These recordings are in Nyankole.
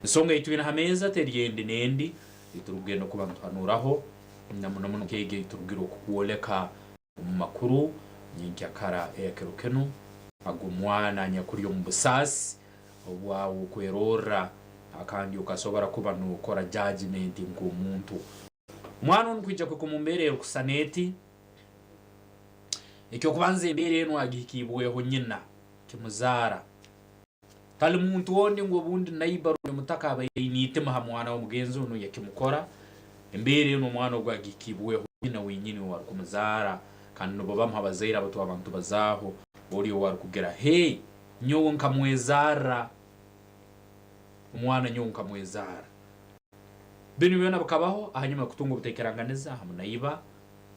Ensonga ei twine ha meeza teri endi n'endi ei turikugenda kuba nituhanuuraho, na muno muno nk'egi ei turugire okukwoleka omu makuru nyenkyakara ey'ekiro kinu, ag'omwana anyakuli omu busaasi obwawe okwerorra kandi okasobora kuba nokora judgement nk'omuntu. Omwana onu kwija kuhika omu mbeera erukusana eti, eky'okubanza embeera enu agihikiibweho nyina kimuzaara. Tali muntu ondi ngu obundi neighbor rundi omutaka abaire aine itima ha mwana we mugenzi onu yakimukora. Embeera enu omwana ogu agihikiibweho nyina wenyini owarukumuzaara kandi nubo bamu ha bazaire abatwaba nitubazaaho oli owarukugira hey nyowe nkamwezarra omwana nyowe nkamwezarra. Binu byona bikabaho ahanyuma yokutunga obutaikiranganiza hamu na iba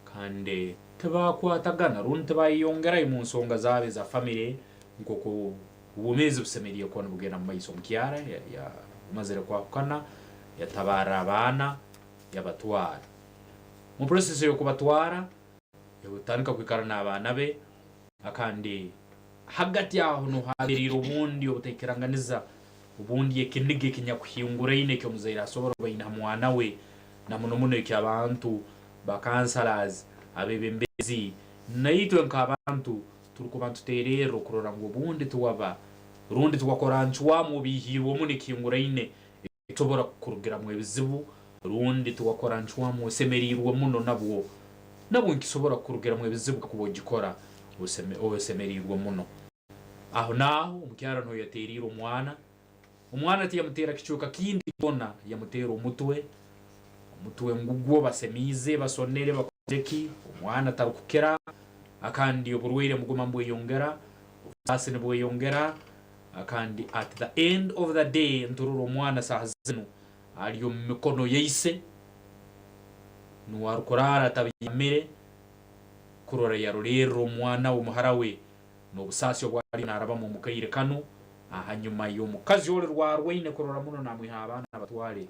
kandi tibakwatagana rundi tibayeyongerayo mu nsonga zaabo eza famire nk'oku obwomeezi busemeriire kuba nibugenda mu maiso. Omukyara yamazire kwahukana yatabarra abaana yabatwara. Mu process ey'okubatwara yatandika kwikara n'abaana be kandi hagati aho nuho haaberiire obundi obutaikiranganiza, obundi ekiniga ekinyakuhinguraine eki omuzaire asobora kuba aine ha mwana we na muno muno eky'abantu ba councillors, abebembezi naitwe nk'abantu Turikuba nituteererra okurora ngu obundi tiwaba rundi tiwakora ncwamu obiihiirwe muno ekihinguraine ekisobora kukurugiramu ebizibu, rundi tiwakora ncwamu osemeriirwe muno nabwo nabwo nikisobora kukurugiramu ebizibu kakuba ogikora osemeriirwe muno. Aho naaho omukyara nuho yateeriire omwana, omwana tiyamuteera kicweka kindi kyona, yamuteera omutwe, omutwe ngugwo basemiize, basonere, bakozire ki, omwana tarukukira. Kandi oburwaire nibuguma nibweyongera, obusaasi nibweyongera, kandi at the end of the day niturora omwana saaha zinu ari omu mikono ya ise, nuwe arikuraara atabyamire kurora yarolerra omwana we muhara we n'obusaasi obu ariyo naarabamu omu kaire kanu, ahanyima y'omukazi ori rwarwaine kurora muno namwiha abaana abatware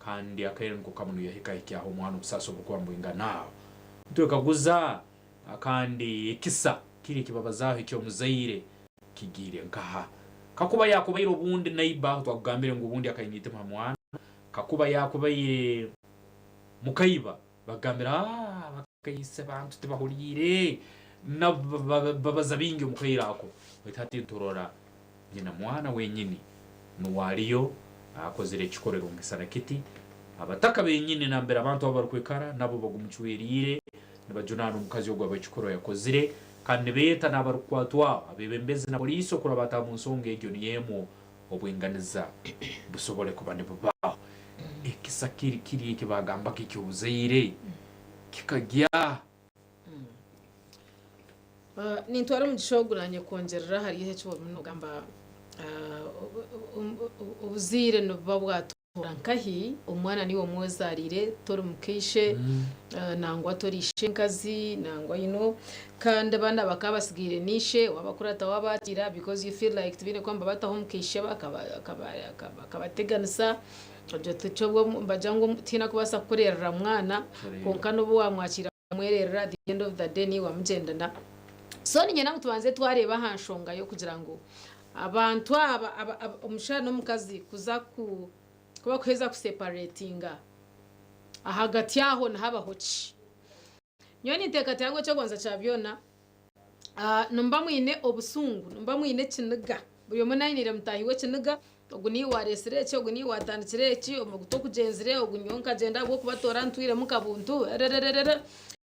Kandi akaire niko kamu niyahika ahikyaho omwana obusaasi oburukuba nibwingana aho. Nitwekaguza, Kandi ekisa kiri ekibabazaaho eky'omuzaire kigiire nkaha? Kakuba yakubaire obundi neighbor, aho twakugambire ngu obundi akaine itima ha mwana, kakuba yakubaire mukaiba, bakugambira, Aah, bakaise bantu tibahuliire, nabo babaza bingi omu kaire ako. Baitu hati niturora Nyina mwana wenyini nuwe aliyo akozire ekikorerwa ngisana kiti, abataka benyini nambere abantu abo barukwikara nabo bagumucweriire nibajunaana omukazi ogu habw'ekikorwa yakozire kandi nibeeta n'abarukukwatwaho, abebembezi na poliisi okurabata omu nsonga egyo niyo emu obwinganiza busobole kuba nibubaho. Ekisa kiri kiri eki bagambaga eky'obuzaire kikagya. Nintwara omugisha ogu naanye kwongyerera ahari eki orimu nogamba. Obuzaire nibuba bwatoora nkahi? Omwana niiwe omwezaariire tori mukaishe nangwa tori ishenkazi nangwa you know kandi abaana bakaba basigaire na ishe wabakurata wabakiira because you feel like tibaine kuba nibabataho omukaishe akabateganisa nibagira ngu tihaine arikubaasa kukureerera mwana kwonka n'obu wamwakiira Wamwererera at the end of the day niiwe wamugyendana. So niinyenda ngu tubanze twareeba aha nshonga y'okugira ngu abantu aba omushaija n'omukazi kuza ku kubakuheza ku separatinga ahagati aho nihabaho ki? Nyowe ninteekateeka ngu eky'okubanza kya byona nimuba mwine obusungu, nimuba mwine ekiniga, buri omwe nainiire mutaahi we ekiniga, ogu niiwe waareetsire eki, ogu niiwe waatandikire eki, ogu tokugyenzire, ogu nyowe nkagyenda ahabw'okubatoora ntwiremu nka buntu, ererererere.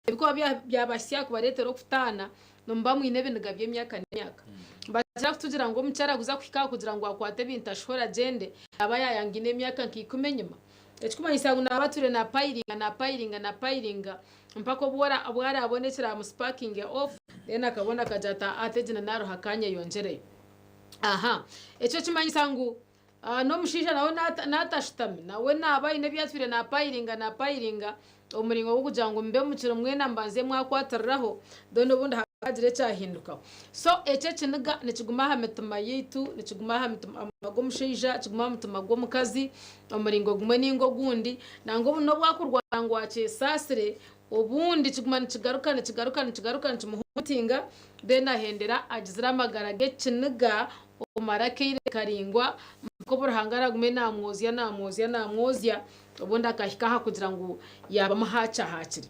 Ebikuba byabahitsya kubareetera okutaana, nimuba mwine ebiniga by'emyaka n'emyaka. Nibakira kutugira ngu omukyara kuza kuhika aha kugira ngu akwate ebintu ashohore agyende, naaba yaayangaine emyaka nka ikumi enyima. Ekirikumanyisa ngu naaba atwire naapayiringa, naapayiringa, naapayiringa mpaka obu obu araabone ekiraamusipakinge off then akabona akagira ati aa egi na naaruha kanyeyongyereyo. Aha ekyo kimanyisa ngu n'omushaija nawe naatashutami nawe naaba aine ebi atwire naapayiringa naapayiringa omu muringo gw'okugira ngu mube mukiri mwena mubanze mwakwatiriraho then obundi hakagira ekyahindukaho. So ekyo ekiniga nikiguma aha mitima yaitu, nikiguma aha mutima gw'omushaija, nikiguma aha mutima gw'omukazi omuringo gumwe ninga ogundi. Nangwa obu n'obu akurwara ngu akyesaasire, obundi kiguma nikigaruka nikigaruka nikigaruka nikimuhuntinga then ahendera agizire amagara g'ekiniga okumara akaire karaingwa. Okuhika obu Ruhanga araagume naamwozya, naamwozya, naamwozya, obundi akahika aha kugira ngu yaaba muhaakihaakire.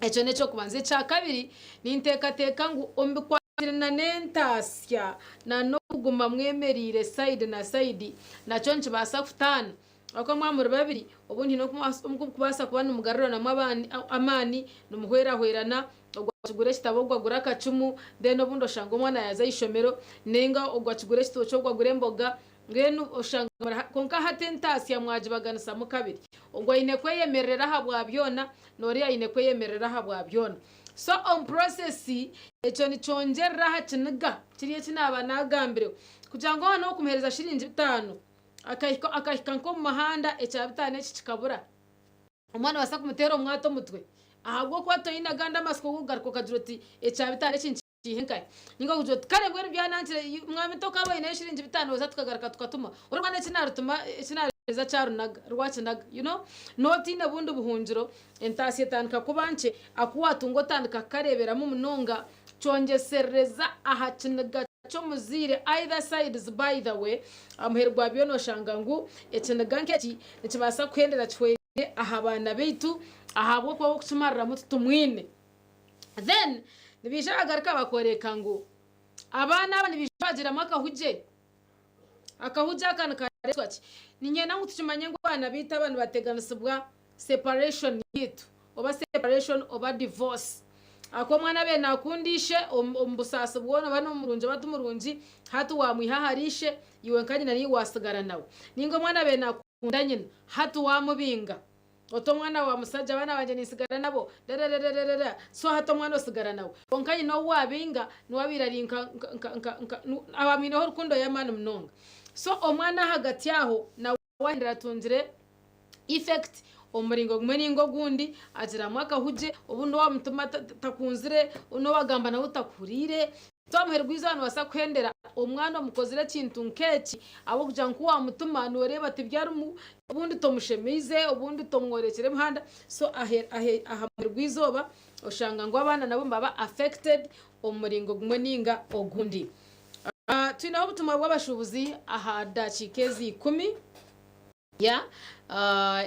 Ekyo n'eky'okubanza. Ekya kabiri, ninteekateeka ngu omu bikwatiraine n'entaasya n'okuguma mwemereire sayidi na sayidi, nakyo nikibaasa kutaana. Ahabw'okuba mwaba muri babiri, obundi haine obu orikubaasa kuba nimugaruranamu amaani, nimuhwerahwerana, ogwo akigura ekitabo ogwo agura akacumu, then obundi oshanga omwana yaaza aha ishomero, nainga ogwo akigura ekitookye ogwo agura emboga, mbwenu oshanga muri kwonka hati entaasya mwagibaganisamu kabiri. Ogwo aine kweyemerera ahabwa byona, n'oriya aine kweyemerera ahabwa byona. So omu process, ekyo nikyongyerera aha kiniga kiriya eki naaba naagambireho. Kugira ngu waaba n'okumuheereza shiringi bitaano, Akahika akahika nk'omu muhanda ekya bitaano eki kikabura. Omwana obaasa kumuteera omwata omutwe ahabw'okuba toine agandi amatsiko g'okugaruka okagira oti ekya bitaano eki nkiihe nkahi? Ninga okugira oti kare mbwenu byanankire mwami tokaaba oineyo shiringi bitaano oza tukagaruka tukatuma. Ori omwana eki naarutuma eki naaruheereza kyarunaga rwakinaga you know nooba otaine bundi buhungiro entaasya etandika kuba nkye aku waatunga otandika kukareeberamu munonga kyongyeserereza aha kiniga ky'omuzaire either sides by the way aha muheru gwa byona oshanga ngu ekiniga nk'eki nikibaasa kuhendera kihwereire aha baana baitu ahabw'okuba ow'okukimariramu titumwine then nibaija bagaruka bakworeka ngu abaana aba nibaija bagiramu akahugye akahugye aka nikareetwa ki niinyenda ngu tukimanye ngu abaana baitu aba nibateganisibwa separation yaitu oba separation oba divorce ahakuba omwana abaire nakunda ishe omu busaasi bwona oba nomurungi oba timurungi hati wamwiha ahari ishe iwe nka nyina niiwe wasigara nawe ninga omwana abaire nakunda nyina hati wamubinga oti omwana wa musajja abaana bangye ninsigara nabo rererererere so hati omwana osigara nawe kwonka nyina ou wabinga niwe abaire ari nka nka nka nka aba amwineho rukundo y'amaani munonga so omwana ahagati aho nawe Wahendera atungire effect omu muringo gumwe ninga ogundi, agiramu akahugye, obundi owamutuma takunzire, n'owagamba nawe takuhuriire. So aha muheru gw'eizooba nobaasa kuhendera omwana omukozire ekintu nk'eki ahabw'okugira ngu ku wamutuma noreeba tibyarimu, obundi tomushemeize, obundi tomworekire muhanda, so aha muheru gw'eizooba oshanga ngu abaana nabo nibaba affected omu muringo gumwe ninga ogundi. Twineho obutumwa bw'abashuubuzi aha dakiika ezi ikumi ya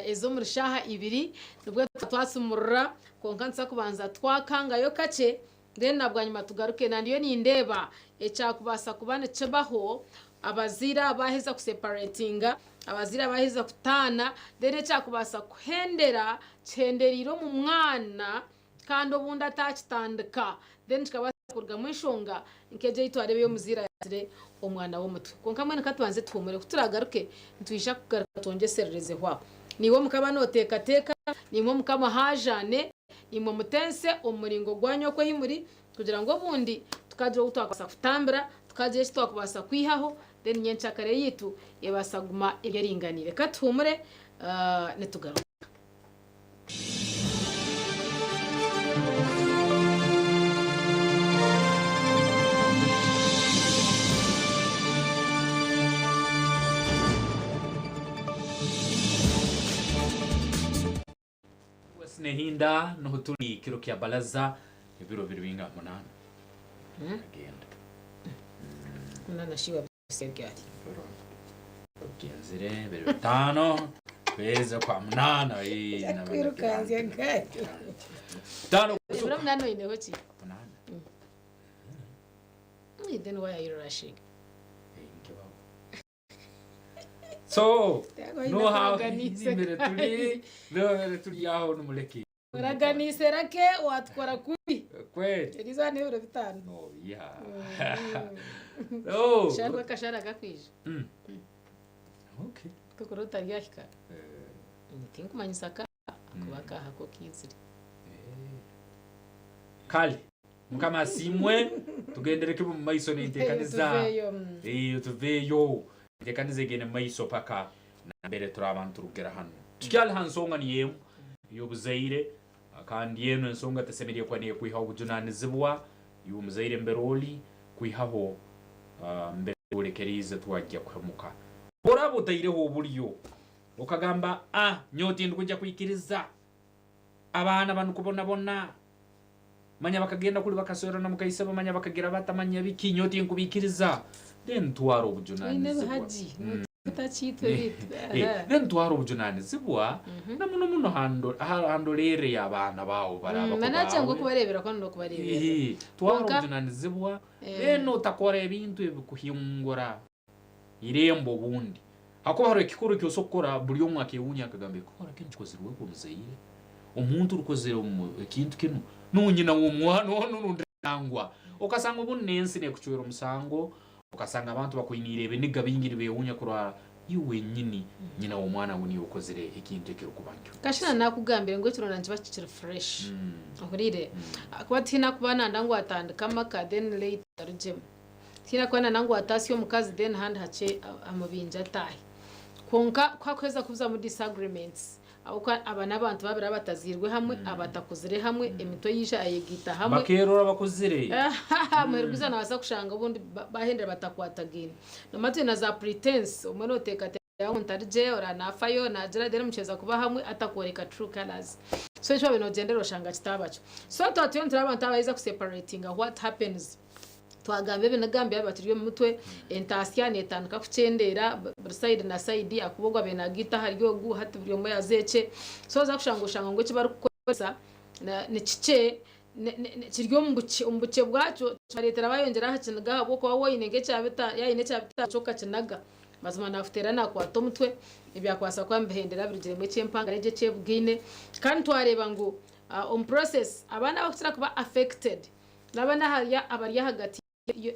ez'omuri shaaha ibiri nibwo twasumurura kwonka nituza kubanza twakangayo kakye then na bwanyima tugaruke. Na ndiyo nindeeba ekyakubaasa kuba nikibaho abazaire aba baaheza kuseparatinga, abazaire aba baaheza kutaana then ekyakubaasa kuhendera kihendereire omu mwana kandi obundi ataakitandika then kikabaasa kurugamu enshonga nk'egyo ei twareeba ey'omuzaire ayatsire omwana we omutwe. Kwonka mbwenu ka tubanze tuhuumure, ku turaagaruke nitwija kugaruka twongyesererezeho aho. Naiwe Mukama nooteekateeka, naimwe Mukama haajaane, naimwe mutense omu muringo gwanyu oku ahi muri, kugira ngu obundi tukaagira ou twakubaasa kutambira, tukaagira eki twakubaasa kwihaho, then nyenkyakare yaitu ebaasa kuguma eri eringaniire. Ka tuhuumure nitugaruka. Wesinehindda noho turi kiro kya balaza ebiro biri bingaha munana agenda Munana shi wabisiga ryari? Ogyenzire biri bitaano kwezi kwa munaana Kwirukanzya gari. Bitaano Ebiro munaana oineho ki? Munaana. Then why are you rushing? So, Ntabwo no how kuraganisa mbere turi mbere turi aho numureke. Oraganiise rake watukora kubi. Kweli. Eriizooba n'ebiro bitaano. No, yeah. No. Sharwa akashara kakwija. Okay. Tukura otaryahika. Tinkumanyisa ka akuba akaaha ko kaizire. Kale. Mukama asiimwe. Tugendere kimwe omu maiso n'enteekaniza. Tuveeyo. Eh, tuveeyo. Enteekaniza egende mu maiso paka nambere turaaba niturugera hanu. Tukyali ha nsonga niyo emu ey'obuzaire kandi enu ensonga tesemeriire kuba n'ekwihaho obujunanizibwa iwe omuzaire mbere oli kwihaho mbere olekeriize twajya kuhemuka. Obu oraaba otaireho obulyo okagamba, Ah, nyowe tindukwija kwikiriza abaana banu kubonabona, manya bakagenda kuli bakaswera na mukaisebo, manya bakagira bata, manya biki, nyowe tinkubiikiriza, then twara Twine obujunanizibwa. ebihagi. Otakiitwe beitu. Eh, then twara obujunanizibwa na muno muno aha ndo- aha aha ndoreerere y'abaana baawe bari abako Managira ngu baawe. okubareebera kwona n'okubareeberera. Eh, twara Kwonka- obujunanizibwa Eh. then otakora ebintu ebikuhingura irembo obundi. Hakuba hariho ekikuru eki osobola kukora buri omwe akewuunya akagamba ekikora kinu kikozirwe omuzaire. Omuntu orukozire omu ekintu kinu nuwe nyina w'omwana onu rundi nangwa. Okasanga obundi n'ensi nekucwera omusango, okasanga abantu bakwiniire ebiniga bingi nibewuunya kurora iwe wenyini nyina w'omwana ngu niiwe okozire ekintu ekirukuba nkyo. Kashana nakugambire ngu ekironda nikiba kikiri fresh. Ohuriire? Ahakuba tihaine akuba nanda ngu atandike amaka then later arugyemu. Tihaine akuba nanda ngu ataasye omukazi then handi hakye amubingye ataahe. Kwonka ku hakuheza kubuzamu disagreements, ahabw'okuba aba n'abantu babiri abatazairwe hamwe, abatakuzire hamwe, emitwe yaija yayegaita hamwe. Bakeerora bakuzire. Muheru gw'eizooba noobaasa kushanga obundi bahendera batakwatagaine. Noomanya twine na za pretence, obumwe nooteekateeka ngu ntari gye, oraba naafayo, naagira then mukyeza kuba hamwe atakworeka true colours. So eki waabaire noogyenderera oshanga kitaaba kyo. So twaba turiyo nitureeba abantu aba baheza kuseparatinga what happens? Twagamba ebiniga byaba bikiri omu mutwe, entaasya neetandika kukyendeera buri sayidi na sayidi ahakuba ogu abaire naagiita ahari ogu hati buri omwe yaaza ekye. So oza kushanga oshanga ngu eki barikukoresa ni kikye kiri omu bukye omu bukye bwakyo kibareetera baayongyera aha kiniga ahabw'okuba waaba oine nk'ekyabita yaaba aine ekyabitaano kyo okakinaga mazima naakuteera naakwata omutwe ebyakubaasa kuba nibihendera birugiremu eky'empangare egyo ekyebugaine. Kandi twareeba ngu omu process abaana abarikukira kuba affected N'abaana ahari abari ahagati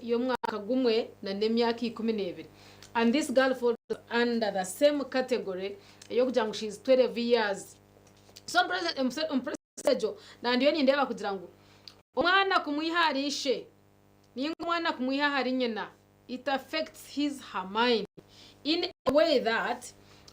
y'omwaka gumwe na n'emyaka 12 and this girl falls under the same category ey'okugira ngu she is 12 years. So omu process egyo nandiyo nindeeba kugira ngu omwana kumwiha ahari ishe ninga omwana kumwiha ahari nyina it affects his her mind in a way that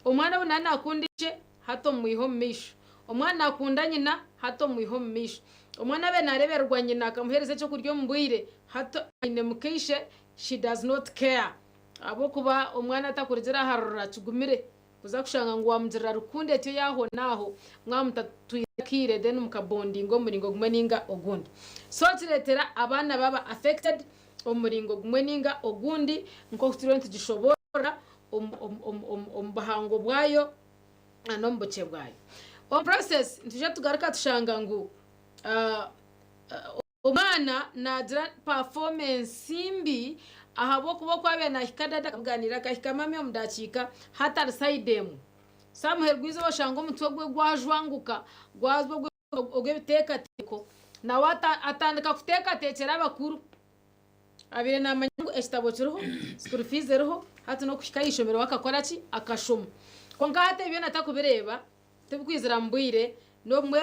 omwana obu naba nakunda ishe hati omumwiha omu maisho, omwana nakunda nyina hati omumwiha omu maisho, omwana abaire narebererwa nyina akamuhereza ekyokurya omu bwire hati aine muka ishe she does not care ahabwokuba omwana atakurugire aha rurara kigumire kuza kushanga ngu wamugirira rukundo etyo y'ahonaaho mwaba mutatwire akaire then mukabondinga omu muringo gumwe ninga ogundi. So kireetera abaana baaba affected omu muringo gumwe ninga ogundi nk'oku turiyo nitugishoboorora omu buhango bwayo n'omu bukye bwayo. Omu process nitwija tugaruka tushanga ngu Omwana naagira pafoomensi mbi ahabw'okuba oku abaire naahika dada akamugaaniira akahika mami omu dakiika hatari sayidi emwe. So aha muheru gw'eizooba oshanga omutwe gwe gwajwanguka gwaza ogw'ebiteekateeko nawe atandika kuteekateekyera abakuru. Abaire naamanya ngu ekitabo kiriho, school fees eriho, hati n'okuhika aha ishomero we akakora ki? Akashoma. Kwonka hati ebi byona atakubireeba. Tibikwizira mu bwire, n'obumwe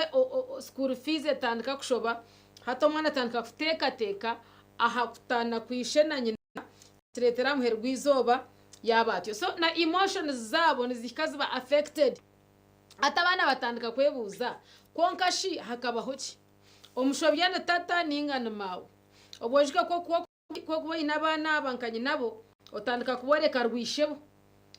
school fees etandika kushoba, hati omwana atandika kuteekateeka aha kutaana kwa ishe na nyina, kireetera aha muheru gw'eizooba yaaba atyo. So na emotions zaabo nizihika ziba affected. Hati abaana batandika kwebuuza, kwonka shi hakabaho ki? Omushobya ni tata ninga ni maawe? Obwo oijuke ku Ku orikuba oine abaana aba nka nyinabo, otandika kubooreka rwishebo,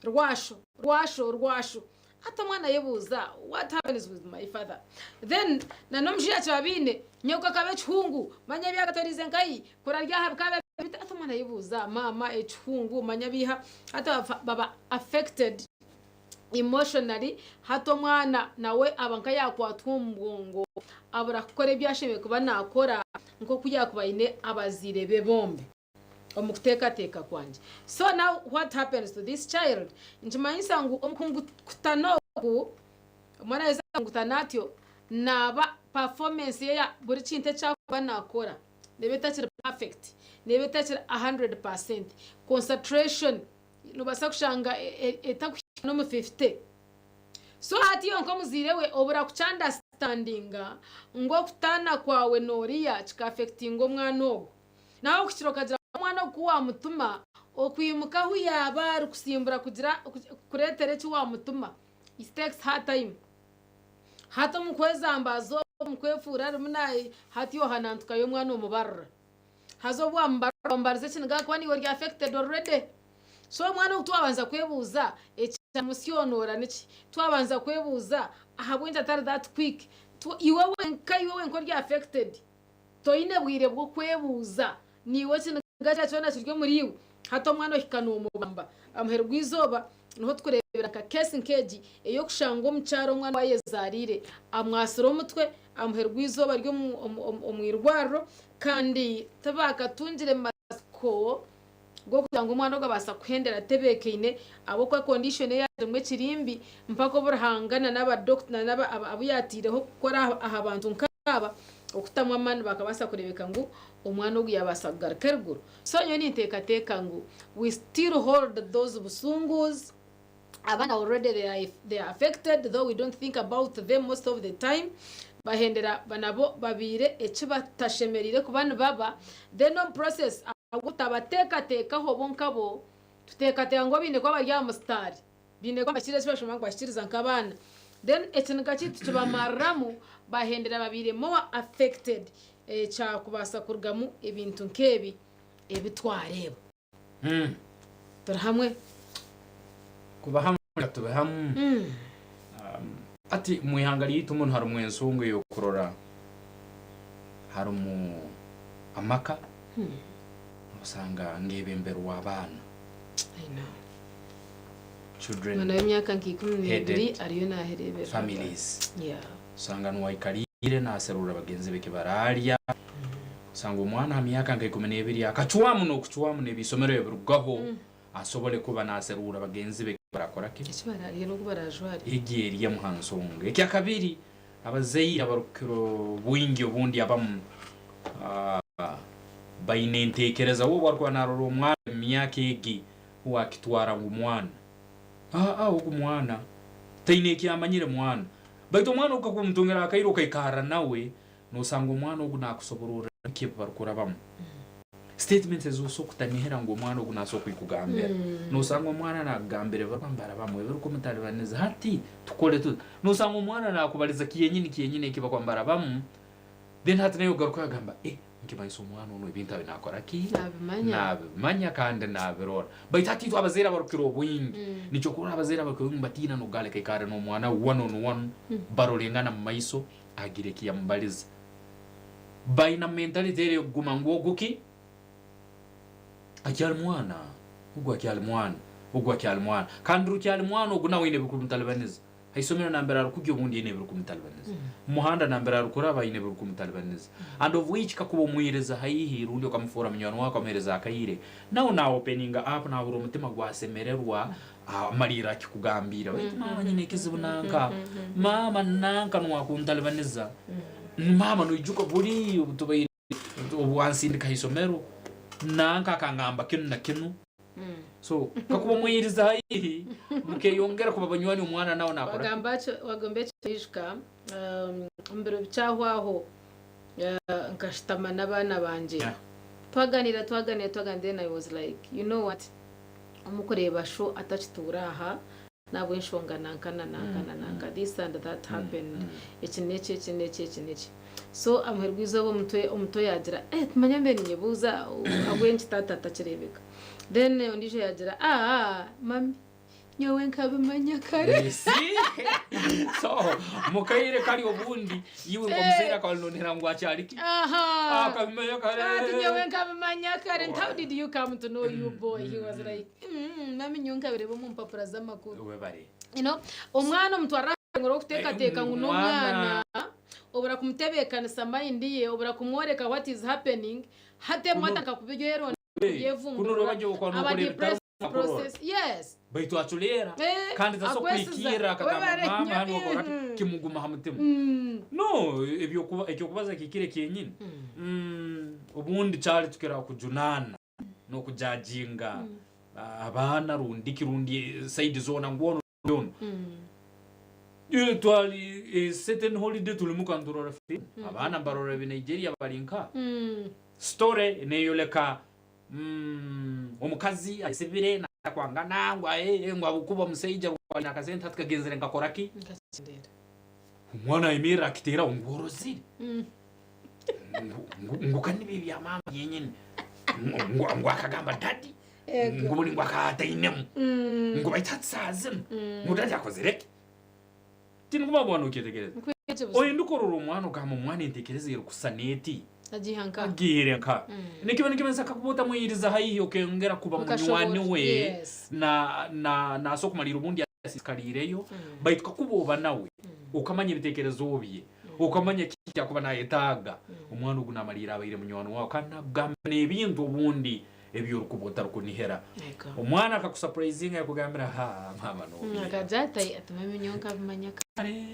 rwasho, rwasho, rwasho. Hati omwana ayebuuza, what happens with my father? Then na n'omushaija kiba biine, nyoko akaba ekihungu, manya ebi akatoriize nkahi, kura ari aha bikaba bita. Hati omwana ayebuuza, maama ekihungu, manya biiha. Hati baba affected emotionally, hati omwana nawe aba nka yakwatwa omu bwongo, abura kukora ebi ashemereire kuba nakora nk'oku yakuba aine abazaire be bombi omu kuteekateeka kwangye. So now what happens to this child? Nikimanyisa ngu omu kungutana oku, omwana yaheza kungutana atyo, naaba performance ye ya buri kintu eki arikuba nakora neeba etakiri perfect, neeba etakiri 100%, concentration Nobaasa kushanga etakuhika n'omu fifite. So hati iwe nk'omuzaire we obura kukyandasitandinga ngu okutaana kwawe n'oriya kikaafekitinga omwana ogwo. Nawe okuhikire okagira ngu omwana ogu ku waamutuma okwimuka ahu yaaba ari kusimbura kugira kukureetera eki waamutuma, it takes her time. Hati omu kwezambaaza okwo, omu kwefuura arimu na hati ohanantukayo omwana omubarura. Haza obu wamubariza ekiniga ahakuba naiwe ori affected already. So omwana ogu twabanza kwebuuza ekyamusyonoora niki? Twabanza kwebuuza ahabw'enki atari that quick? Iwe wenka iwe wenka ori affected toine bwire bw'okwebuuza naiwe ekiniga kya kyona kiri omuri iwe. Hati omwana ohika nomubamba amuheru gw'eizooba Niho tukureebera nka case nk'egi ey'okushanga omukyara omwana ou ayezaariire amwasire omutwe amuherwa eizooba ari omu irwariro kandi tibakatungire matsiko g'okugira ngu omwana ogu abaasa kuhendera atebeekaine ahabw'okuba condition ei arimu ekiri mbi mpaka obu Ruhanga na n'abadoctor na abu yaataireho kukora aha bantu nk'aba okutamu amaani bakabaasa kureebeka ngu omwana ogu yaabaasa kugaruka eruguru. So nyowe ninteekateeka ngu we still hold those busungus, abaana already they are, they are affected though we don't think about them most of the time, bahendera nabo babaire eki batashemereire kuba nibaba, then omu process ahabw'okutabateekateekaho bo nkabo, tuteekateeka ngu bo baine kuba bari aha musitaari. Baine kuba nibakira eki bashoma ngu bakikiriza nk'abaana. Then ekiniga kyaitu tukibamariramu bahendera babaire more affected kyakubaasa kurugamu ebintu nk'ebi ebi twareeba. Turi hamwe? Kuba hamwe reka tube hamwe. Hati omu ihanga ryaitu munu harimu ensonga ey'okurora harimu amaka osanga ngebemberwa abaana. I know. Children Omwana w'emyaka nka 12 headed ariyo naahereeberera. families. Yeah. Osanga niwaikariire naaserurra bagenzi be eki baraarya. Osanga omwana ha myaka nka 12 akacwamu n'okucwamu n'ebiisomero ebirugaho asobole kuba naaserurra bagenzi be eki barakora ki? Eki baraarye n'oku baraajware. Egi eri emu ha nsonga. Ekyakabiri, abazaire abarukukira obwingi obundi abamu baine entekereza we obwarukuba narora omwana omu myaka egi uwe akitwara ngu mwana. Aa ogu mwana taine ekyamanyire mwana. Baitu omwana ogu kakuba omutungire akaire okaikarra nawe, nosanga omwana ogu nakusobororra biki ebibarukurabamu. Statements ezi osobola kutanihira ngu omwana ogu nasobola kwikugambira. Nosanga omwana nakugambira ebirukwambara bamwe ebirukumutalibaniza hati tukole tuta. Nosanga omwana nakubaliza kyenyini kyenyini eki bakwambara bamu. Then hati naiwe ogarukayo ogamba eh nikimanyisa omwana onu ebintu abi nakora ki? Nabimanya. Nabimanya kandi nabirora. Baitu hati itwe abazaire abarukukira obwingi, nikyo okurora abazaire abarukukira obwingi nibatiina n'okugaruka aikarre n'omwana we one on one, barorengana mu maiso agire eki yamubaliza. Baina mentality eri ey'okuguma ngu ogu ki? Akyali mwana, ogu akyali mwana, ogu akyali mwana. Kandi rukyali mwana ogu nawe aine ebirukumutalibaniza. Ha isomero nambere arukugya obundi aine ebirukumutalibaniza. Mu muhanda nambere arukuraba aine ebirukumutalibaniza. And of which kakuba omwiriza haihi rundi okamufoora munywani waawe okamuheereza akaire, nawe na openinga up nahurra omutima gwasemererwa amalirra akikugambiire baitu maama nyine ekizibu nanka, maama nanka nuwe akuntalibaniza, maama noijuka buli obutubaire obu wansindika ha isomero nanka akangamba kinu na kinu. So kakuba omweyiriza haihi mukeyongera kuba banywani omwana nawe nakora ki? Wagamba ekyo wagamba ekyo naijuka omu biro bikyahwaho nkashutama n'abaana bangye Yeah. twaganira twaganira twaganira then I was like you know what omu kureeba sho atakituura aha n'ahabw'enshonga nanka na nanka na nanka this and that happened eki n'eki eki n'eki eki n'eki so amuheru gw'eizooba omutwe omuto yaagira eh manya mbe ninyebuuza ahabw'enki taata atakireebeka then ondiijo yaagira aah mummy nyowe nkabimanya kare You see? So mukaire kari obundi iwe nk'omuzaire akaba nonera ngu akyari ki? Aha. Akabimanya kare. Ati nyowe nkabimanya kare nti how did you come to know you boy he was like Mami nyowe nkabireba omu mpapura z'amakuru. Webare. You know, omwana omutwarira aha rurengo rw'okuteekateeka ngu n'omwana, obura kumutebeekanisa mind ye, obura kumworeka what is happening, hati ebimwe atandika kubyeronda Kuno kubyevumburura, roba gye okwana aba okora depressed ebitari kurora. process. Yes. Baitu aculeera Eh, kandi tasobola akwesiza. kuhikirra akagamba Webare maama nnyo. hanu okora kimuguma ha mutima. No, ebyokuba ekyokubaza kihikire kyenyini. Obundi kyali tukira kujunaana. n'okujajinga abaana rundi ki rundi side zoona ngu onu rundi onu. Twali a certain holiday turi muka niturora film, abaana nibarora ebi Nigeria bari nka. Story neyoleka omukazi ayesibire nakwangana ngu aye ngu ahabw'okuba omusaija aine akasente hati kagenzire nkakora ki? Omwana ayemerera akiteeraho ngu orozire? Ngu ka nibyo ebya maama byenyini. Ngu akagamba daddy ngu buri ngu akaba atainemu. Ngu baitu hati saaha zinu ngu daddy akozire ki? Tinikuba waaba nokyetegereza. Oyenda okorora omwana ogamba omwana entekereza erikusana eti? Agiiha nka. Agiihire nka. Nikiba nikimanyisa kakuba otamweyiriza haihi okeyongera kuba munywani Mukashoboora. we Yes. na na naasa okumalirra obundi asiisikariireyo baitu kakuba oba nawe okamanya ebitekerezo bye okamanya kiki ekyakuba nayetaaga omwana ogu namalirra abaire munywani waawe kandi nakugambira n'ebintu obundi ebi orikuba otarikunihira. Ego. Omwana akakusapurayizinga yakugambira ha maama nobiiha. Akagira ati ati mami nyowe nkabimanya kare.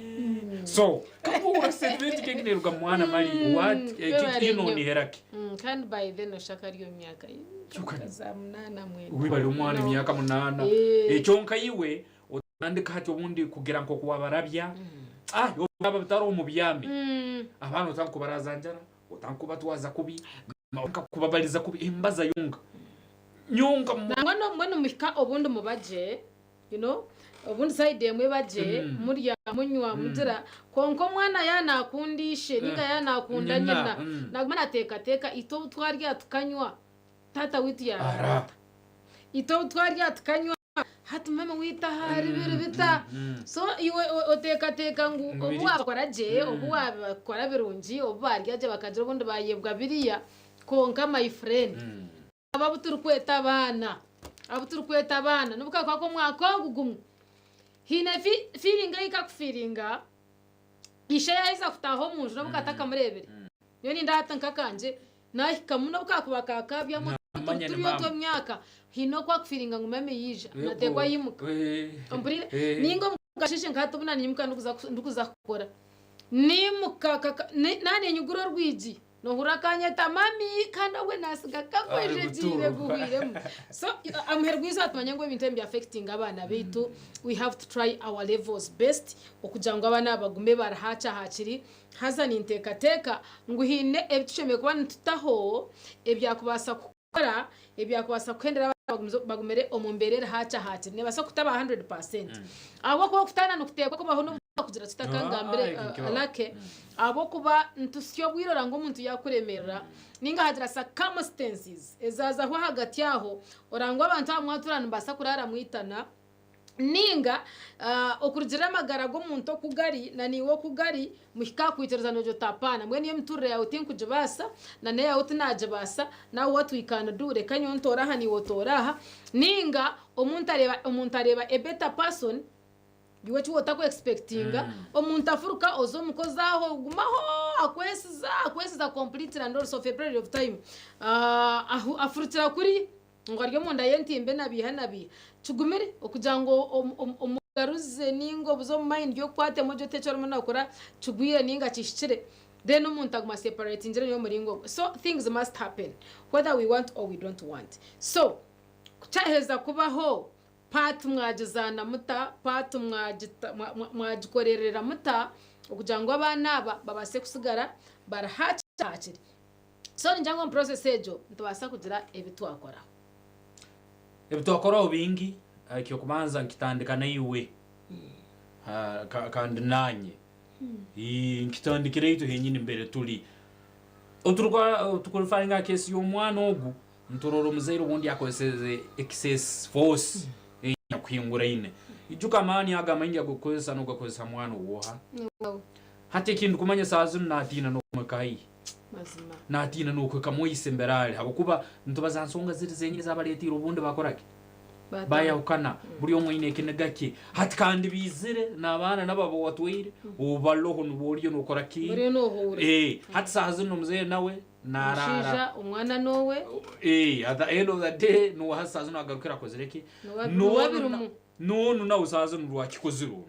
So kakuba ohurira statement nk'egi neeruga mu mwana mali what Webare eki nnyo. noonihira ki? Kandi by then oshusha akari omu myaka Kyonka nka za munaana mwenda. Webare omwana No. emyaka munaana. Kyonka iwe otandika hati obundi kugira nk'oku wabarabya. Ah, obu bitari omu byami. Abaana otandika kubaraaza njara, otandika kubatwaza kubi. Nkakubabariza kubi embaza yonka nyonka mu- Nangwa no mbwenu muhika obundi mubagye you know obundi side emwe ebagye murya munywa mugira kwonka omwana yaaba nakunda ishe ninga yaaba nakunda Nyina, nyina naguma nateekateeka itwe obu twarya tukanywa taata waitu yaarara Ara. ata itwe obu twarya tukanywa Hati mama waitu ahari biri bita? So iwe oteekateeka ngu Ngu obu biri waabakora gye, obu waabakora birungi, obu baarya gye bakagira obundi baayebwa biriya, kwonka my friend, abo abu turikweta abaana, abu turikweta abaana n'obu kaakuba ak'omwaka ogu gumwe, haine feeling ei kakufiiringa, ishe yaaheza kutaaha omu nju n'obu katakamureebire. Nyowe nindeeba hati nk'akangye Naahikamu n'obu kaakuba kaakaabyamu Namanya ni turiyo maama. tw'emyaka, haine oku akufiiringa ngu mami yaija, nateekwa yimuka. Ompuriire? Nainga omu kasheeshe nka hati obu naanyimuka ndikuza ndikuza kukora, niimuka kaka ni naaniinyigura orwigi, noohurira kaanyeta mami kandi obwe naatsiga kagwejegyeire guhweiremu. So amuheru gw'eizooba tumanye ngu ebintu ebi nibi-affectinga abaana baitu, we have to try our levels best okugira ngu abaana aba bagume bari haakye ahaakiri. Haza ninteekateeka ngu haine ebi tushemereire kuba nitutaho ebyakubaasa kukora, ebyakubaasa kuhendera abaana bagumire omu mbeera eri haakye hakiri. Neebaasa kutaba hundred percent. Ahabw'okuba okutaana nikuteekwa kubaho n'obu twakugira tuta ka ngambire Lucky, ahabw'okuba nitutsya obwire oranga omuntu yaakuremeerera nainga hagira circumstances ezaazaho ahagati aho orangwa abantu aba mwatura nimubaasa kuraara mwitana, Nainga okurugiirira amagara g'omuntu oku gari, na naiwe oku gari, muhike aha kwikiriza noogira oti apaana, mbwenu iyo emituurire yaawe tinkugibaasa, na n'eyaawe tinaagibaasa, now what we can do, reka nyowe ntoore aha naiwe otoore aha. Nainga omuntu areeba omuntu areeba a better person, iwe eki waaba otaku expectinga, omuntu afuruka oza omukozi aho ogumaho akwesiza akwesiza completely and also for a period of time, afurukira kuriya. Ngu ari omunda y'entimba enabiiha nabiiha. Kigumire okugira ngu omugaruze ninga obuze omu mind y'okukwatemu ogye oti eki orimu nokora kigwire ninga kihikire then omuntu aguma aseparatingire niyo omuringo ogwe. So things must happen whether we want or we don't want. So kukyaheza kubaho part mwagizaana muta, part mwagikorerera muta okugira ngu abaana aba babaase kusigara bari hakiri. So ningira ngu omu process egyo nitubaasa kugira ebi twakoraho. Ebi twakoraho bingi, eky'okubanza nkitandika naiwe kandi naanye. Nkitandikira itwe henyini mbere turi. Obu turikurefaringa aha case y'omwana ogu, niturora omuzaire obundi akozeseze excess force enyakuhinguraine. Ijuka amaani ago amaingi agu orikukozesa nogakozesa mwana ow'oha? Hati eki ndikumanya saaha zinu naatiina n'okumweka haihi. Mazima. Naatiina n'okuhika mwaise mbere ari habw'okuba nitubaza ha nsonga ziri zenyini ezaabaleetiire obundi baakora ki? Baatandika. Baayahukana. Buri omwe aine ekiniga kye. Hati kandi baizire n'abaana nabo abu watwaire, obaloho nibo oriyo nookora ki? Oriyo noohuura. Hati saaha zinu omuzaire nawe naaraara. Omushaija omwana n'owe. At the end of the day, niwe hati saaha zinu agarukire akozire ki? Niwe abirimu. N'onu nawe saaha zinu rwakikozire onu.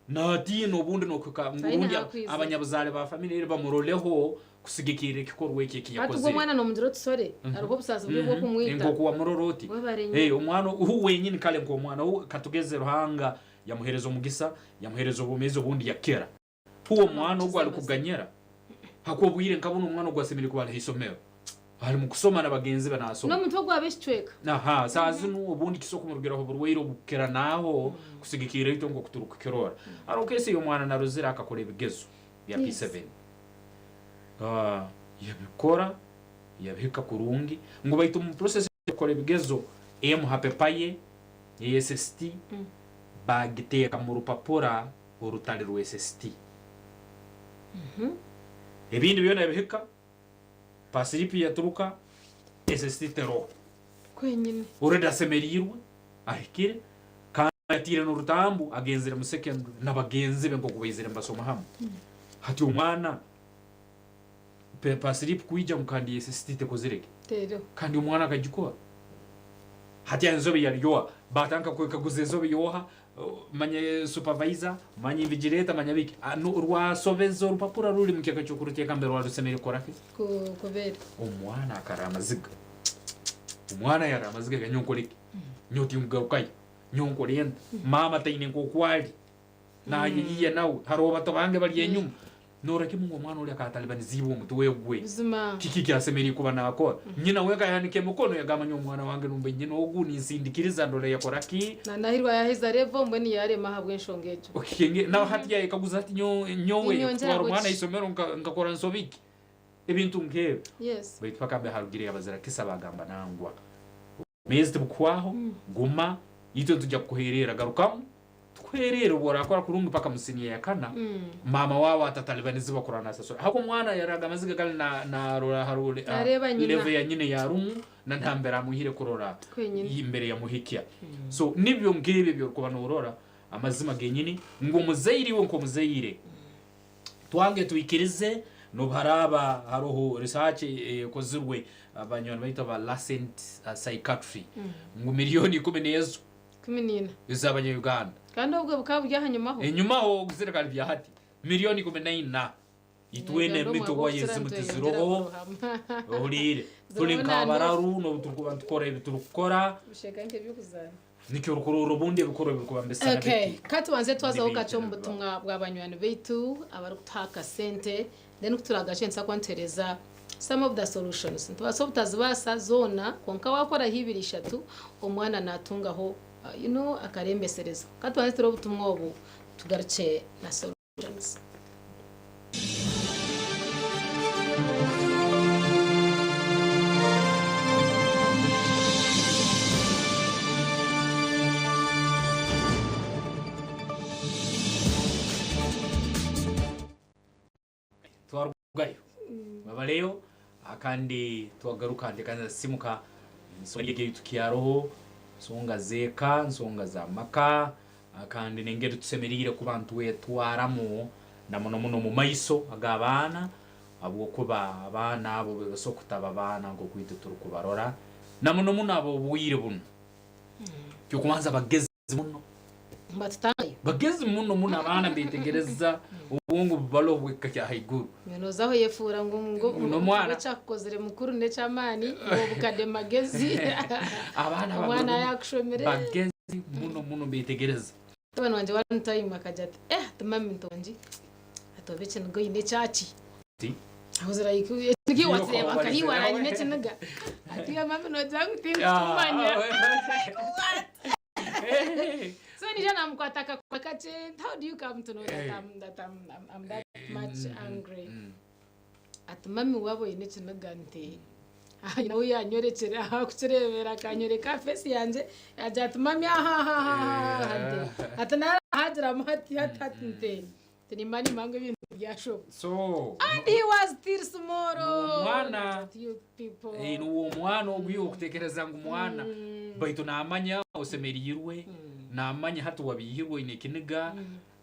Naatiina obundi n'okuhika ngu Taine rundi ahakwizire. abanyabuzaare ba famire ye bamuroleho kusigikirra ekikorwa eki eki Hati ogwo yakozire. omwana nomugira oti sore, hariho obusaasi buri obw'okumwita. Nk'oku wamurora oti. Webare nnyo. Eh, omwana ou wenyini kale nk'omwana ou katugeze Ruhanga yamuheereza omugisa, yamuheereza obwomeezi obundi yakira. Huwe omwana ogu Amukize ali mazima. kuganyira hakuba obwire nka bunu omwana ogu asemeriire kuba ali ha isomero. Ali mu kusoma na bagenzi be naasoma. N'omuntu ogu aba ekicweka. Aha, saaha zinu obundi kisobora kumurugiraho oburwaire obukukira naaho kusigikirra itwe nk'oku turukukirora. Haroho keesi ey'omwana narozire akakora ebigezo bya P7. Yabikora, yabihika kurungi, ngu baitu omu process y'okukora ebigezo, emu ha pepa ye eya SST baagiteeka mu rupapura orutali rwa SST. Ebindi byona yabihika. Pasiripu yaturuka, SST teroho. Kwenyine. Already asemeriirwe, ahikire, kandi atiire n'orutambu agenzire mu secondary na bagenzi be nk'oku baizire nibasoma hamwe. Hati omwana pasiripu kwija ngu kandi SST tekozire ki? Teriho. Kandi omwana akagikora. Hati ensobi yari yoha? Batandika kwekaguza ensobi yoha, manya supervisor, manya invigilator, manya biki. Rwasobeza orupapura ruri mukika ky'okuruteeka mbere rwarusemeriire kukora ki? Kubeera. Omwana akarra amaziga. Omwana yarra amaziga ga nyowe nkore ki? Nyowe tinkugarukayo. Nyowe nkore nta? Maama taine nk'oku ari. Nayeyiya nawe. Haroho bato bange bari enyuma. Norora kimu ngu omwana ori akaba atalibaniziibwe omutwe gwe. Buzima. Kiki eki asemeriire kuba nakora? Nyina we akayanika emikono yagamba nyowe omwana wange numba nyina ogu ninsindikiriza ndore yakora ki? Nanahirwa yaheza level mbwenu yarema ahabw'enshonga egyo. Okikenge nawe hati yayekaguza ati nyowe Ninyongyera kutwara omwana kuki? isomero nkakora nsobi ki? Ebintu nk'ebyo. Yes. Baitu paka harugireyo abazira kisa bagamba nangwa. Obwomeezi tibukuhwaho, guma, itwe nitwija kukuhererra, garukamu tukuhererre obu orakora kurungi paka mu siniya yakana, maama waawe atatalibanizibwa kurora nasasura. Ahakuba omwana yaraga amaziga gali narora ha Nareeba nyina. level ya nyina eyarumu na nambere amwihire kurora Kwenyini. imbere yamuhikya. So nibyo nk'ebi ebyorukuba norora amazima genyini ngu omuzaire iwe nk'omuzaire Twange twikirize n'obu haraaba haroho research ekozirwe banywani baitu aba Lancet Psychiatry ngu milioni ikumi n'ezo 14. ez'abanya-Uganda. Kandi obwo bukaba buri ahanyumaho. Enyumaho okuzireka bya hati milioni 14 itwena Uganda emito omwaka waya ogukukira ezimu nitweyongyera tiziroho kurohama. ohuriire turi Ziriho nk'abararu n'obu turikuba nitukora ebi turikukora. Bushega nk'eby'okuzaana. Nikyo orikurora obundi ebikorwa ebirikuba nibisisana Okay, biti. ka tubanze twazaho kakye omu Nibiija butumwa bwa banywani baitu abarikutuha akasente then ku turagaruka nituza kuba nituheereza some of the solutions. Nitubaasa obutazibaasa zoona kwonka waakoraho ibiri ishatu omwana naatungaho you know akarembeserezo. Ka tubanze turebe obutumwa obu tugarukye na solutions. Twarugayo babaleyo kandi twagaruka ntekanisa sisimuka ensonga egi eitukiaroho nsonga z'eka nsonga z'amaka Kandi n'engeri tusemeriire kuba nitwetwaramu na muno muno omu maiso ag'abaana, habwokuba abaana abo nibasobora kutaba baana nk'oku itwe turukubarora, na muno muno ab'obwire bunu. Eky'okubanza bagezi muno. Nibatutangayo. Bagezi muno muno abaana nibetegereza obwongo bubaloho bw'ekika kya haiguru. Mbwenu oza aho oyefuura ngu ngu Ngu n'omwana. ekyakukozire mukuru n'eky'amaani ngu obukade magezi. Abaana Omwana yakushomire. bagezi muno muno nibetegereza. Mutabani wangye one time akagira ati eh ati mummy ntongi ati oba ekiniga oine ekyaki? Ti. I was like ekiniga iwe wakireeba nka iwe aranyine ekiniga. Ati iwe mummy noogira ngu tindikumanya. Like what? So niija namukwata akakono kakye how do you come to know that I'm, that I'm, I'm, I'm that much angry? Ati mummy waaba oine ekiniga nti nawe yanyorekyera aha kukireebera akanyoreka aha face yangye yaagira ati mummy ahahahaha nti ati nahagiramu hati hati hati nti nti nimba nimba ngu ebintu byashoba So and he was still small N'omwana. you people Eh, nuwe omwana ogu iwe okutekereza ngu mwana baitu namanya osemeriirwe namanya hati wabihirwe oine ekiniga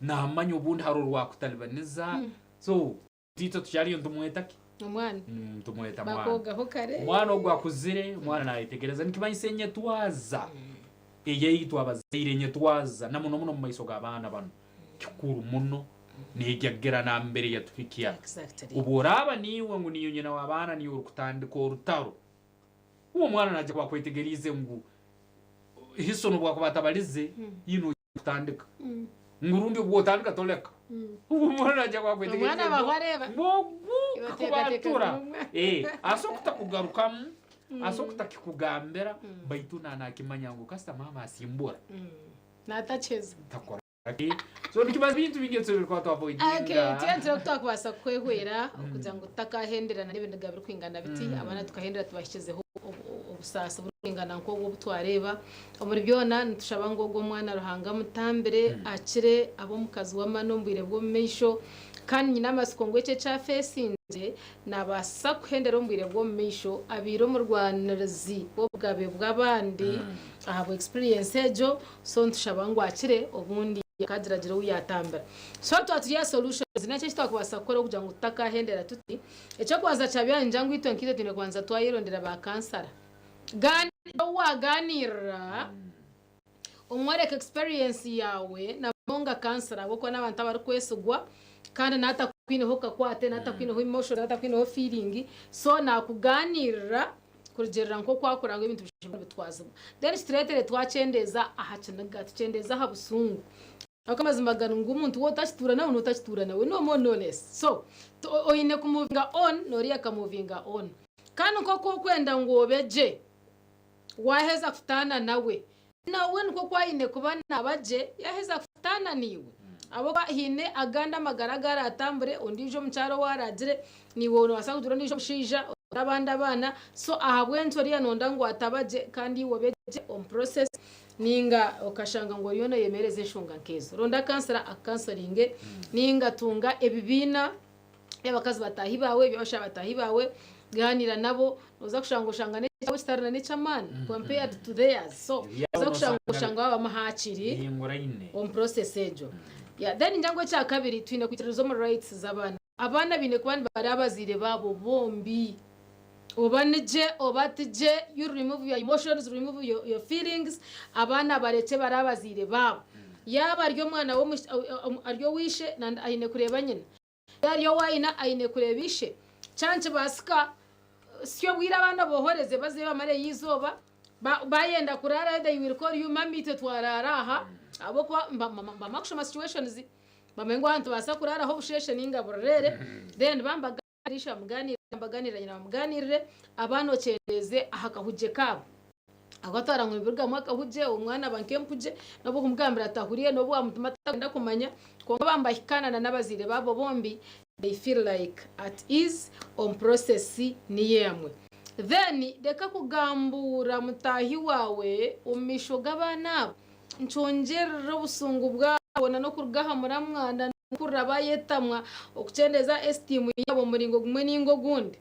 namanya obundi hariho orwakutalibaniza so Itwe tukyariyo nitumweta ki? Omwana. Nitumweta mwana. Bakoogaho kare. Omwana ogu akuzire, omwana nayetegereza nikimanyisa enyetwaza eyaitu abazaire enyetwaza na muno muno omu maiso g'abaana banu kikuru muno neija kugera nambere yatuhikya. Exactly. Obu oraaba niiwe ngu niiwe nyina w'abaana niiwe orukutandika orutaro, uwe omwana naija kuba akwetegeriize ngu hiso n'obu akuba atabalize, iwe kutandika ngu rundi obu otandika toleka omwana naija kuba akwetegeriize Omwana abaho areeba. ngu ogu Iwe kakuba oteekateeka atura ngu omwana. asobola kutakugarukamu asobola kutakikugambira baitu nakimanya ngu kasita maama asimbura Naatakyeza. takora ki so nikibaza ebintu bingi ebi tuba Okay, twavoidinga tuyagira oku twakubaasa kukwehwera okugira ngu tutakahenderana n'ebiniga birikwingana biti abaana tukahendera tubahikizeho obusaasi. Kwingana nk'obwo obu twareeba. Omuri byona nitushaba ngu ogwo omwana Ruhanga amutambire, akire, abe omukazi w'amaani omu bwire bw'omu maisho. Kandi nyine amatsiko ngu eki eki afeesingire naabaasa kuhendera omu bwire bw'omu maisho abaire omurwanirizi w'obugabe bw'abandi ahabwa experience egyo. So nitushaba ngu akire obundi akaagira agira ou yaatambira. So twaba turi aha solutions, n'enki eki twakubaasa kukora kugira ngu tutakahendera tuti? Eky'okubanza kya byona ningira ngu itwe nkaitwe twine kubanza twayerondera ba kansara. Gaaniira ou waagaaniirira, omworeke experience yaawe na munonga kansara ahabw'okuba n'abantu abarikwesigwa kandi naatakwineho kakwate, naatakwineho emotion, naatakwineho feeling, so naakugaaniirira kurugiirira nk'oku arikureeba ngu ebintu bishemereire nibitwazibwa. Then kitureetere twakyendeeza aha kiniga, tukyendeeze aha busungu. Ahabw'okuba amazima gari ngu omuntu waaba otakituura nawe notakituura nawe no more no less. So oine ku movinga on noriya aka movinga on. Kandi nk'oku okwenda ngu obe gye waheza kutaana nawe, nawe nikwo oku aine kuba naba gye yaheza kutaana naiwe. Ahabw'okuba haine agandi amagara agu aratambure, ondiijo omukyara ou aragire, naiwe nobaasa kugira ondiijo omushaija, ogire abandi abaana, so ahabw'enki oriya noyenda ngu ataba gye kandi iwe obe gye omu process. Ninga okashanga ngu oriyo noyemereza enshonga nkezo. Ronda kansara akukansoringe ninga tunga ebibiina by'abakazi bataahi baawe, eby'abashaija bataahi baawe, gaaniira nabo, noza kushanga oshanga n'ekyabo kitari na n'eky'amaani compared to theirs. So Ebyabo noza kushanga nosanga oshanga wabamu haakiri bihinguraine. omu process egyo. Yeah, then ningira ngu ekyakabiri twine kwikiririza omu rights z'abaana. Abaana baine kuba nibari abazaire baabo bombi. Oba ni gye oba ti gye, you remove your emotions, remove your feelings, abaana barekye bare abazaire baabo. Yaaba ari omwana ari owa ishe aine kureeba nyina, yaaba ari owa nyina aine kureeba ishe. Kyaba nikibaasika sya obwire abaana obohoreze bazeyo bamareyo eizooba, bayenda kuraarayo they will call you mummy itwe twaraara aha ahabw'okuba mbamara kushoma situations bamanye ngu aha nitubaasa kuraaraho obusheeshe ninga bureere then bambaganira ishe bamuganirire bamuganirire nyina bamuganirire abaana okyendeeze aha kahugye kaabo ahabw'okuba ngu nibirugamu akahugye omwana aba nk'empugye n'obu okumugambira atahuriire n'obu wamutuma atakwenda kumanya kwonka baaba nibahikaana na n'abazaire baabo bombi they feel like at ease omu process niyo emwe. Then reka kugambuura mutaahi waawe omu maisho g'abaana abo nikyongyerera obusungu bwabo na n'okuruga aha muramwa na n'okuhurira bayetamwa okukyendeeza esteem yaabo omu muringo gumwe ninga ogundi.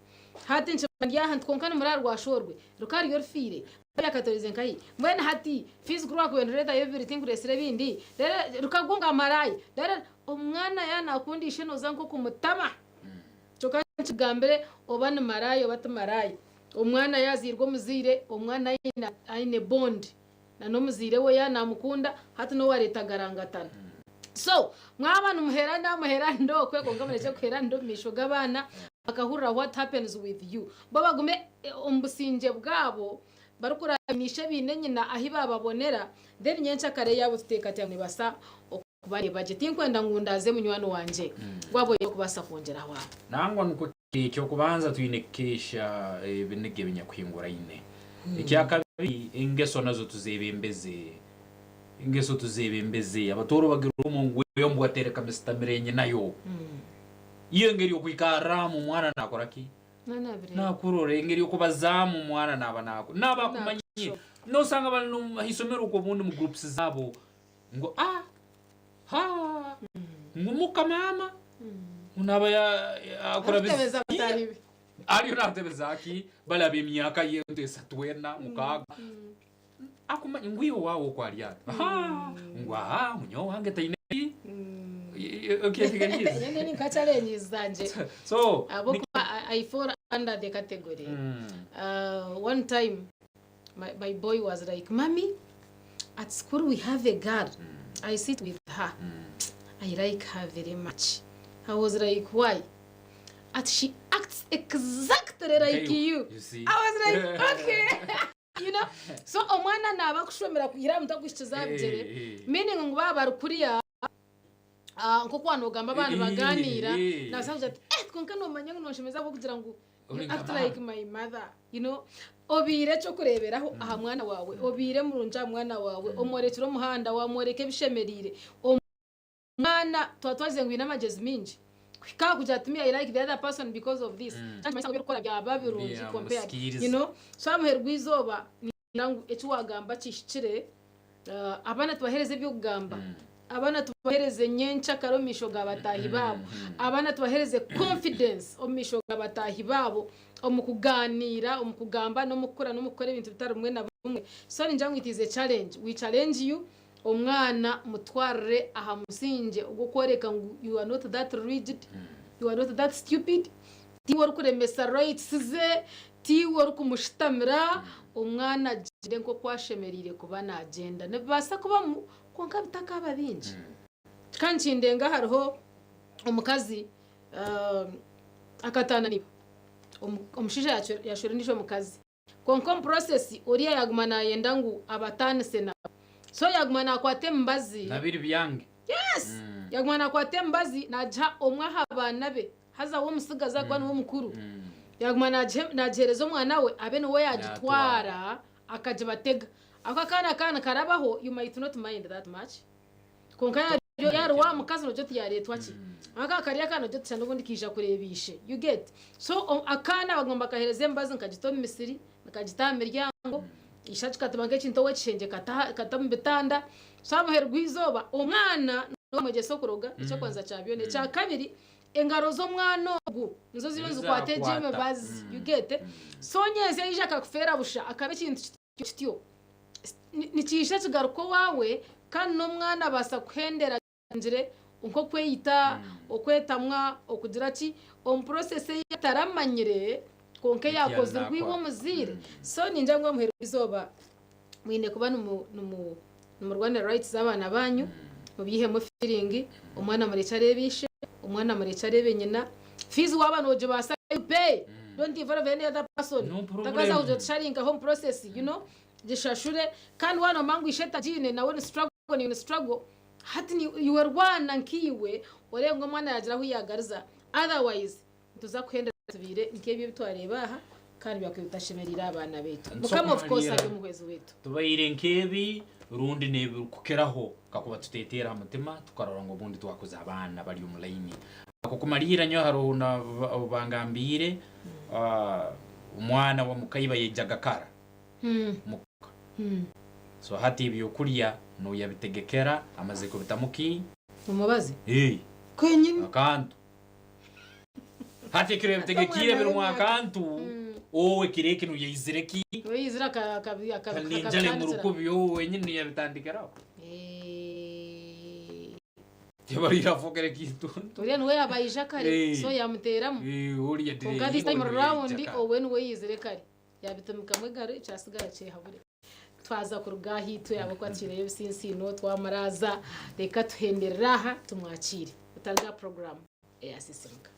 Hati nkiba ndi aha nti kwonka nimurara rwashoorwe rukaba ruri orufiire yakatoorize nkahi mbwenu hati fees ku rwakubaire nirureetayo bibiri tinkureetsire ebindi reero rukagonga maraaya reero omwana yaaba naakunda ishe nooza nk'okumutama kyonka nkigambire oba ni maraaya oba ti maraaya omwana yaazairwe omuzaire omwana aine bond na n'omuzaire we yaaba naamukunda hati n'owareeta agarangatana so mwaba nimuheerana muheeranire okwe kwonka murekye kuheeranira omu maisho g'abaana bakahurira what happens with you bo bagume omu busingye bwabo barikuraaba ishe baine nyina ahu baababonera then nyenkyakare yaabo tuteekateeka ngu nibabaasa okubareeba gye tinkwenda ngu ndaaze munywani wangye waaba oine okubaasa kwongyeraho aho. Nangwa nikwo kiri, eky'okubanza twine kukeesha ebiniga ebinyakuhinguraine. Ekyakabiri, engeso nazo tuzebembeze. Engeso tuzebembeze. Abatooro bagira orufumo ngu embwa tereka misitamire nyinayo. Iyo engeri y'okwikarramu omwana nakora ki? Nakurora. Engeri y'okubazaamu omwana naaba naaba akumanyire. Nosanga bali ha isomero okwo obundi mu groups zaabo ngu ah ha ngu muka maama ngu naaba akora Arikutebeza bataahi be. Ariyo natebeza ki bali ab'emyaka ye ntu esatu ena mukaaga akumanya ngu iwe owaawe oku ari ata ha ngu aha ngu nyowe owange taine ki okyetegeriize Nyine ni nka challenges zangye so ahabw'okuba I fall under the category. One time my boy was like, Mummy, at school we have a girl, I sit with her, I like her very much. I was like, why? At she acts exactly like you. You see? I was like, okay. So omwana naaba akushomera kwihira aha mutwe akuhikiza aha bigyere. Meaning ngu baaba bari kuriya nk'oku waanogamba abaana bagaaniira, naabaasa kugira ati, eh kwonka noomanya ngu noonshemeza ahabw'okugira ngu you act like my mother. Obaire eky'okureeberaho aha mwana waawe, obaire murungi aha mwana waawe, omworekire omuhanda, waamworeka ebishemereire. Omwana twaba twagize ngu aine amagezi maingi kuhika aha kugira ati me I like the other person because of this, kyaba nikimanyisa ngu ebi orikukora byaba birungi compared, so aha muheru gw'eizooba. Ningira ngu eki waagamba kihikire. Abaana tubaheereze eby'okugamba, abaana tubaheereze nyenkyakare omu maisho ga bataahi baabo, abaana tubaheereze confidence omu maisho ga bataahi baabo omu kugaaniira, omu kugamba n'omu kukura n'omu kukora ebintu bitari bimwe na bimwe. So ningira ngu it is a challenge, we challenge you, omwana mutwarire aha musingye ogw'okworeka ngu you are not that rigid, you are not that stupid, tiiwe orikuremesa rights ze, Tiiwe orikumushutamira, omwana agyende nk'oku ashemereire kuba naagyenda. Nibibaasa kubamu, kwonka bitakaaba bingi. Kikaba nikindenga hariho omukazi akataana naiba. Omushaija yaashwera ondiijo mukazi. Kwonka omu process oriya yaaguma naayenda ngu abataanise nabo. So yaaguma naakwata emibazi. Nabiri byange. Yes! Yaaguma naakwata emibazi naagiha omwe aha baana be. Haza we omutsigazi ahakuba niwe mukuru, yaaguma naagiheereza omwana we abe niwe yaagitwara akagibatega. Ako akaana kaaba nikarabaho, you might not mind that much. Kwonka yaaba ari wa mukazi noogira oti yaareetwa ki? Aka kari akaana noogira oti shana obundi kaija kureeba ishe. You get? So akaana baguma bakaheereza emibazi nikagita omu misiri, nikagita aha miryango, ishe agikatiba nk'ekintu ow'ekishengye kata omu bitanda. So aha muheru gw'eizooba omwana niwe wamwegyesa okuroga, eky'okubanza kya byona. Ekya kabiri, Engaro z'omwana ogu nizo ziriyo nizikwata egyo emibazi, you get? So nyentsya yaija akakufeera busha akaba ekintu kityo kityo, nikiija kigaruka owaawe kandi n'omwana abaasa kuhendera ngire nk'okweyita, okwetamwa, okugira ki, omu process ei ataramanyire kwonka ei yaakozirwe iwe omuzaire. So ningira ngu amuheru gw'eizooba mwine kuba nimurwanira rights z'abaana baanyu, mubyihemu feeling, omwana murekye areebe ishe, omwana murekye areebe nyina, fees waaba noogibaasa you pay, don't involve any other person, No problem. otakaza kugira oti sharingaho omu process, you know, gishashure, kandi waaba noomanya ngu ishe tagiine nawe ni struggle naiwe ni struggle, hati iwe rwana nkaiwe oreebe ngu omwana yaagira ahu yaagariza otherwise Nituza kuhendera tubiire nk'ebyo ebi twareeba aha kandi byakwiire bitashemereire abaana baitu. Mukama of course ari omuhwezi waitu. Tubaire nk'ebi rundi n'ebirukukiraho kakuba tuteteera ha mutima tukarora ngu obundi twakuza abaana bari omu layini. Ako kumaliira nyowe haroho obu bangambiire omwana wa mukaiba yaijaga kara muka so hati ebyokulya noyabitegekera amazire kubitamu ki? Omubazi? Ee. Kwenyini? Akantu. Hati ekiro yabitegekiire birimu akantu, owe ekiro eki nuyaizire ki? We yaizire Kandi enjara emuri kubi owe wenyini nuyabitandikiraho. Tibariire afookere kiituntu. Oriya niwe yaaba aija kare, so yamuteeramu. Oriya Kwonka this time round owe niwe yaizire kare. Yabitumikamu engaro ekyasigara kyehabure. Twaza kuruga aha itwe abakwatiireyo ebitsintsiino twamuraaza, reka tuhenderere aha tumwakiire. Otariga puroguraamu eya Sisiimuka.